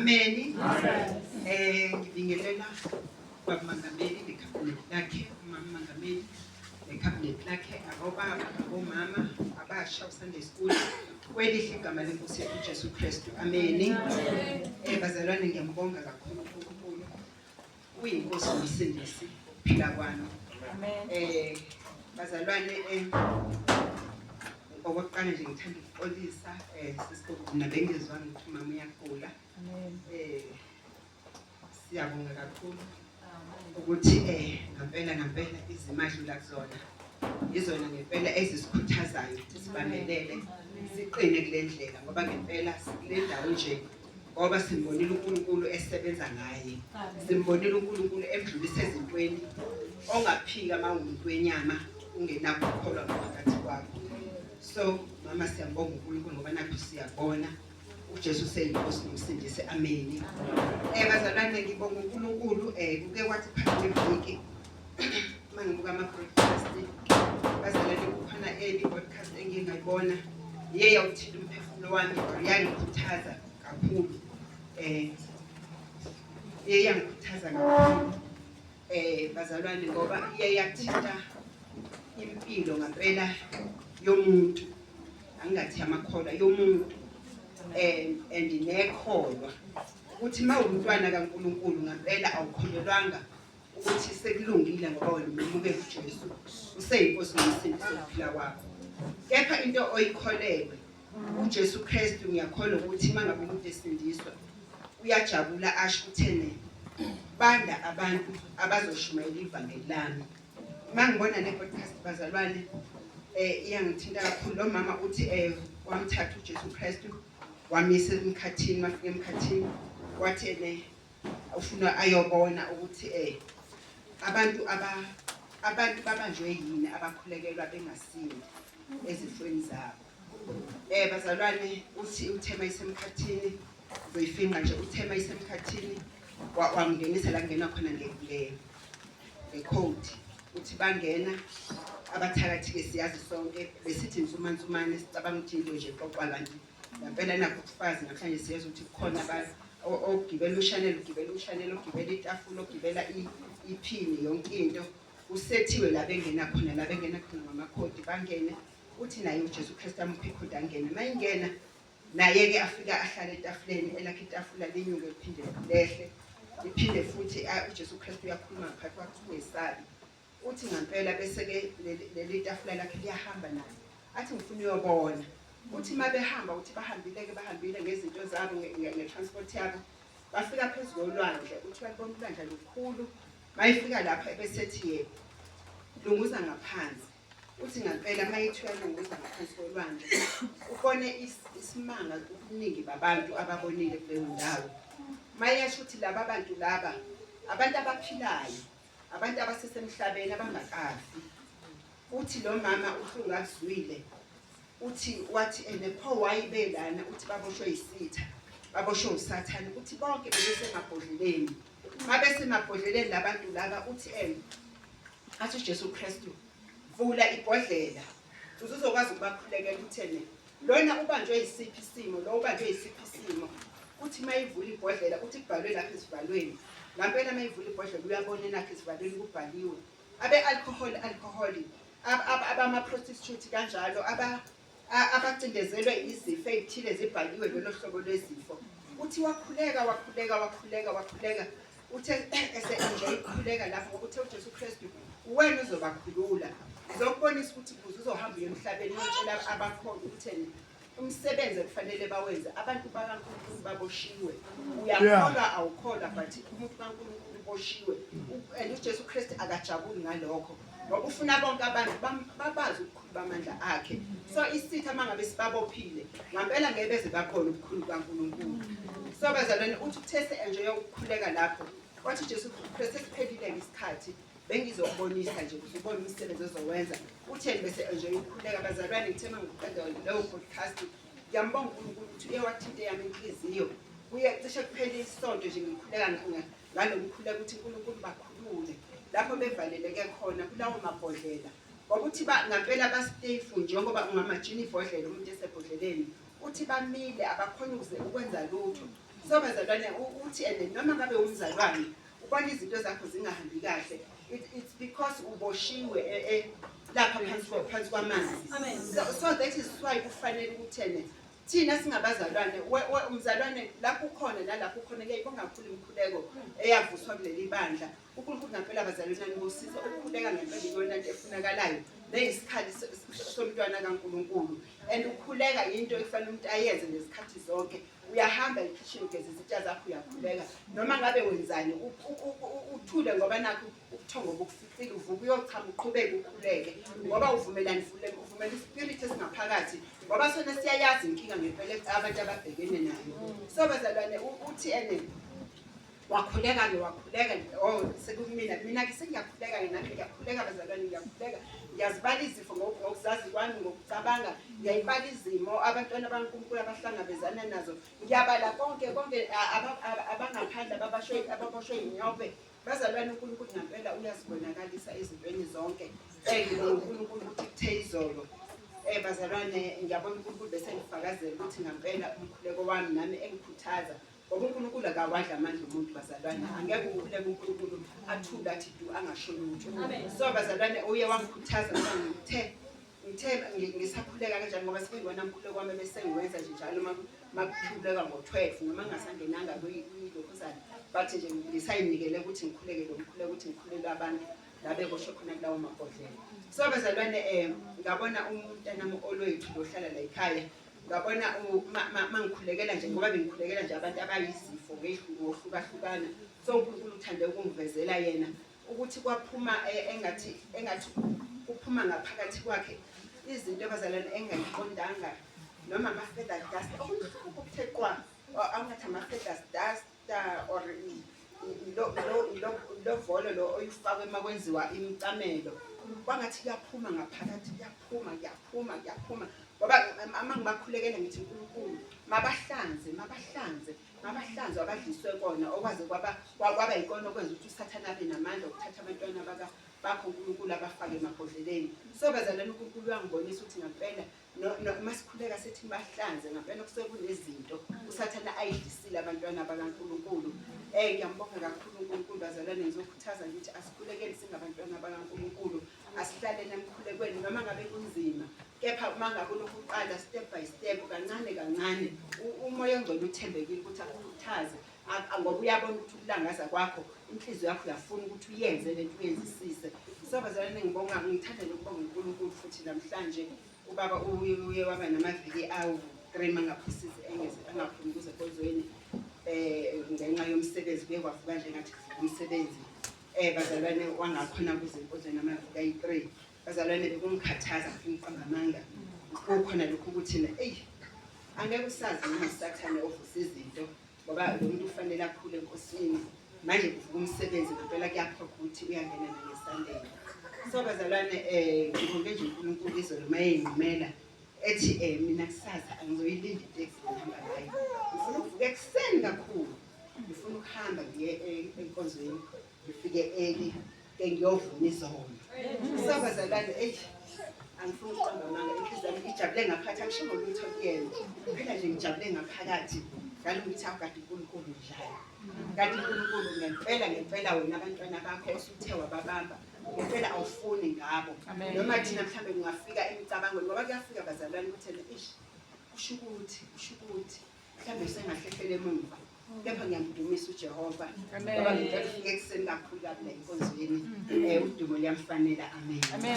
Ameni. Amen. Ngibingelela baba Mangameli nekhabinet lakhe, umama Mangameli nekhabinet lakhe, abobaba, abomama, abasha uSunday School. Kwelihle igama lenkosi yethu uJesu Kristu. Ameni. Bazalwane ngiyambonga kakhulu uNkulunkulu. Uyinkosi nomsindisi ukuphila kwami. Amen. Bazalwane okokuqala nje ngithanda ukuxolisa sisigogo mina bengezwanga ukuthi umama uyagula. Amen. Siyabonga kakhulu ukuthi ngampela ngampela izimo adlula kuzona izona ngempela ezisikhuthazayo ukuthi sibambelele siqine kule ndlela ngoba ngempela sikule ndawo nje ngoba simbonile uNkulunkulu esebenza ngaye, simbonile uNkulunkulu emdlulisa ezintweni ongaphika uma uwumuntu wenyama ungenakho ukukholwa ngaphakathi kwakho. So mama siyambonga uNkulunkulu ngoba nakho siyabona uJesu useyinkosi nomsindisi. Ameni. Bazalwane ngibonga uNkulunkulu kuke kwathi phakathi kweviki uma ngibuka ama-broadcast bazalwane kukhona enye i-broadcast engike ngayibona iye yawuthinta umphefumulo wami or yangikhuthaza kakhulu iye yangikhuthaza kakhulu bazalwane ngoba iye yathinta impilo ngampela yomuntu, angingathi amakholwa, yomuntu and nekholwa ukuthi uma uwumntwana kaNkulunkulu ngampela awukholelwanga ukuthi sekulungile ngoba wena umemukela uJesu useyinkosi nomsindisi wokuphila kwakho, kepha into oyikholelwe uJesu Kristu ngiyakholwa ukuthi uma ngabe umuntu esindiswa uyajabula asho uthene banda abantu abazoshumayela ivangeli lami. Uma ngibona le podcast bazalwane iyangithinta kakhulu. Lo mama uthi wamthatha uJesu Kristu wamisa emkhathini, wafika emkhathini wathi ene ufuna ayobona ukuthi abantu abantu babanjwe yini abakhulekelwa bengasindi ezifweni zabo. Bazalwane uthi uthema isemkhathini uzoyifinqa nje, uthema isemkhathini wamngenisa la kungenwa khona ngekhodi. Uthi bangena abathakathi-ke siyazi sonke besithi nsumansumane sicabanga ukuthi into nje exoxwa kanti ngempela nakho kufazi namhlanje siyeza ukuthi kukhona ogibela ushanelo, ugibela ushanelo, ogibela itafula, ogibela iphini, yonke into usethiwe la bengena khona, la bengena khona ngamakhodi bangene. Uthi naye uJesu Kristu amuphe ikhodi angene, uma ingena naye-ke afika ahlale etafuleni elakhe, itafula linyuke liphinde lehle liphinde futhi. UJesu Kristu uyakhuluma ngaphathi kwakhe ungesabi. Uthi ngampela bese-ke leli tafula lakhe liyahamba naye, athi ngifuna uyobona. Uthi uma behamba, uthi bahambile-ke, bahambile ngezinto zabo nge-transport yabo, bafika phezu kolwandle. Uthi walibona ulwandle lukhulu, mayifika lapha ebesethi ye lunguza ngaphansi. Uthi ngampela mayithi uyalunguza ngaphansi kolwandle ubone isimanga, ubuningi babantu ababonile kuleyo ndawo. Mayesho ukuthi laba bantu laba abantu abaphilayo, abantu abasesemhlabeni abangakafi. Uthi lo mama uhlungu akuzwile, uthi wathi ene pho wayibelana, uthi baboshwe yisitha, baboshwe uSathane. Uthi bonke bebesemabhodleleni, babesemabhodleleni labantu laba. Uthi ene athi uJesu Kristu vula ibhodlela uzokwazi ukubakhulekela. Uthene lona ubanjwe yisiphi isimo, lo ubanjwe yisiphi isimo. Uthi mayivula ibhodlela, uthi kubhalwe lapha esivalweni. Ngampela mayivula ibhodlela uyabona nakho esivalweni kubhaliwe abe-alcohol, alcohol, abama-prostitute kanjalo, abacindezelwe izifo ey'thile zibhaliwe lolo hlobo lwezifo. Uthi wakhuleka wakhuleka wakhuleka wakhuleka, uthe ese-enjoy ukukhuleka lapho ngoba uthe uJesu Kristu wena uzobakhulula, ngizokubonisa ukuthi kuze uzohamba uye emhlabeni uyotshela abakhona ukuthi umsebenzi ekufanele bawenze abantu bakaNkulunkulu baboshiwe. Uyakholwa awukholwa, but umuntu kaNkulunkulu uboshiwe and uJesu Kristu akajabuli ngalokho ngoba ufuna bonke abantu babazi ubukhulu bamandla akhe. So isitha mangabe sibabophile ngampela ngeke beze bakhona ubukhulu bukaNkulunkulu. So bazalwane uthi uthe se-enjoy ukukhuleka lapho, wathi uJesu Kristu sesiphelile isikhathi, bengizokubonisa nje ukuze ubone umsebenzi ozowenza. Utheni bese enjoy ukukhuleka. Bazalwane ngithe uma ngiqeda leyo podcast ngiyambonga uNkulunkulu ukuthi uye wathinta eyami inhliziyo. Kuye cishe kuphela isonto nje ngikhuleka ngalokukhuleka ukuthi uNkulunkulu bakhulule lapho bevaleleke khona kulawo mabhodlela, ngoba uthi ngampela ba-stayful njengoba ungamajini ibhodlela umuntu esebhodleleni. Uthi bamile abakhona ukuze ukwenza lutho. So bazalwane, uthi and noma ngabe umzalwane ubona izinto zakho zingahambi kahle, it's because uboshiwe lapha phansi kwamanzi. So that is why kufanele ukuthi ene thina singabazalwane, umzalwane lapho ukhona nalapho ukhona, ngiyayibonga kakhulu imikhuleko eyavuswa kuleli bandla. UNkulunkulu ngampela bazalwane nibusise. Ukukhuleka ngempela iyona nto efunakalayo neyisikhali somntwana kaNkulunkulu, and ukukhuleka yinto efanele umuntu ayenze ngezikhathi zonke. Uyahamba ekhishini, ugeza izitsha zakho, uyakhuleka, noma ngabe wenzani, uthule ngoba nakho ubuthongo bukuficile. Uvuka uyochama, uqhubeke ukhuleke, ngoba uvumelani, uvumela ispirit esingaphakathi, ngoba sona siyayazi inkinga ngempela abantu ababhekene nayo. So bazalwane, uthi ene wakhuleka-ke, wakhuleka. Oh, sekumina, mina-ke sengiyakhuleka-ke nami, ngiyakhuleka bazalwane, ngiyakhuleka, ngiyazibala izifo ngokuzazi kwami, ngokucabanga ngiyayibala izimo abantwana baNkulunkulu abahlangabezana nazo, ngiyabala konke konke, abangaphandle ababoshwe yinyope. Bazalwane, uNkulunkulu ngampela uyazibonakalisa ezintweni zonke. Ngibonga uNkulunkulu ukuthi kuthe izolo, bazalwane, ngiyabona uNkulunkulu bese ngifakazela ukuthi ngampela umkhuleko wami nami engikhuthaza, ngoba uNkulunkulu akawadla amandla umuntu bazalwane. Angeke ukhuleke uNkulunkulu athule athi du, angasho lutho. So bazalwane, uye wangikhuthaza ngoba ngithe ngisakhuleka kanjani, ngoba sekuyibona umkhuleko wami bese ngiwenza nje njalo makukhuleka ngo-12, noma ngingasangenanga kwilokhuzana, but nje ngisayinikele ukuthi ngikhuleke lo mkhuleko, ukuthi ngikhulele abantu la beboshwe khona kulawo mabhodlela. So bazalwane, ngabona umntanami olwethu lohlala la ekhaya, ngabona mangikhulekela nje, ngoba bengikhulekela nje abantu abayizifo ngohlukahlukana. So uNkulunkulu uthande ukungivezela yena ukuthi kwaphuma engathi kuphuma ngaphakathi kwakhe izinto abazalwane engayiqondanga, noma ama-feather dust okumhlophe okuthe qwa, angathi ama-feather dust or ilo volo lo oyufakwe uma kwenziwa imicamelo. Kwangathi kuyaphuma ngaphakathi, kuyaphuma, kuyaphuma, kuyaphuma, ngoba uma ngibakhulekela ngithi, uNkulunkulu mabahlanze, mabahlanze, mabahlanze abadliswe kona, okwaze kwaba yikona okwenza ukuthi uSathane abe namandla okuthatha abantwana bakho uNkulunkulu abafake emabhodleleni. So bazalwane, uNkulunkulu uyangibonisa ukuthi ngampela masikhuleka sithi bahlanze, ngampela kusuke kunezinto uSathane ayidlisile abantwana bakaNkulunkulu. Ngiyambonga kakhulu uNkulunkulu bazalwane. Ngizokhuthaza nje ukuthi asikhulekele singabantwana bakaNkulunkulu, asihlaleni emkhulekweni noma ngabe kunzima, kepha uma ngabe ulokhu uqala step by step, kancane kancane, uMoya oNgcwele uthembekile ukuthi akukhuthaze, ngoba uyabona ukuthi ukulangaza kwakho, inhliziyo yakho uyafuna ukuthi uyenze lento, uyenzisise. So bazalwane, ngibonga, ngithanda nokubonga uNkulunkulu futhi namhlanje. Ubaba uye waba namaviki awu-3 mangaphosisi engaphumi kuze enkonzweni ngenxa yomsebenzi. Kuye kwavuka nje ngathi kuvuka umsebenzi, bazalwane, wangakhona kuze enkonzweni amaviki ayi-3. Bazalwane, bekungikhathaza, ngifuna ukuqamba amanga, kukhona lokhu ukuthi na eyi, angeke usazi noma uSathane ovusa izinto, ngoba lo muntu ufanele akhule eNkosini. Manje kuvuka umsebenzi ngempela, kuyaphoqa ukuthi uyangena nangeSunday. So bazalwane, ngibonge nje uNkulunkulu izolo uma eyinqumela ethi mina kusasa angizoyilinda iteksi ngihamba ngayo, ngifuna ukuvuka ekuseni kakhulu, ngifuna ukuhamba ngiye enkonzweni, ngifike early ke ngiyovuma izono. So bazalwane, eyi, angifuni ukuqamba amanga, inhliziyo yami ijabule ngaphakathi. Angisho ngolutho kuyena phela nje, ngijabule ngaphakathi ngalokuthi awu, kade uNkulunkulu njalo, kanti uNkulunkulu ngempela ngempela wena abantwana bakho osuthe wababamba ngempela awufuni ngabo, noma thina mhlawumbe kungafika emicabangweni, ngoba kuyafika bazalwane ukuthi ish, kusho ukuthi mhlawumbe sengahlehlele emumva, kepha ngiyamdumisa uJehova ngoba ngicela ufike ekuseni kakhulu kabi la enkonzweni. Udumo liyamfanela. Amen. Amen.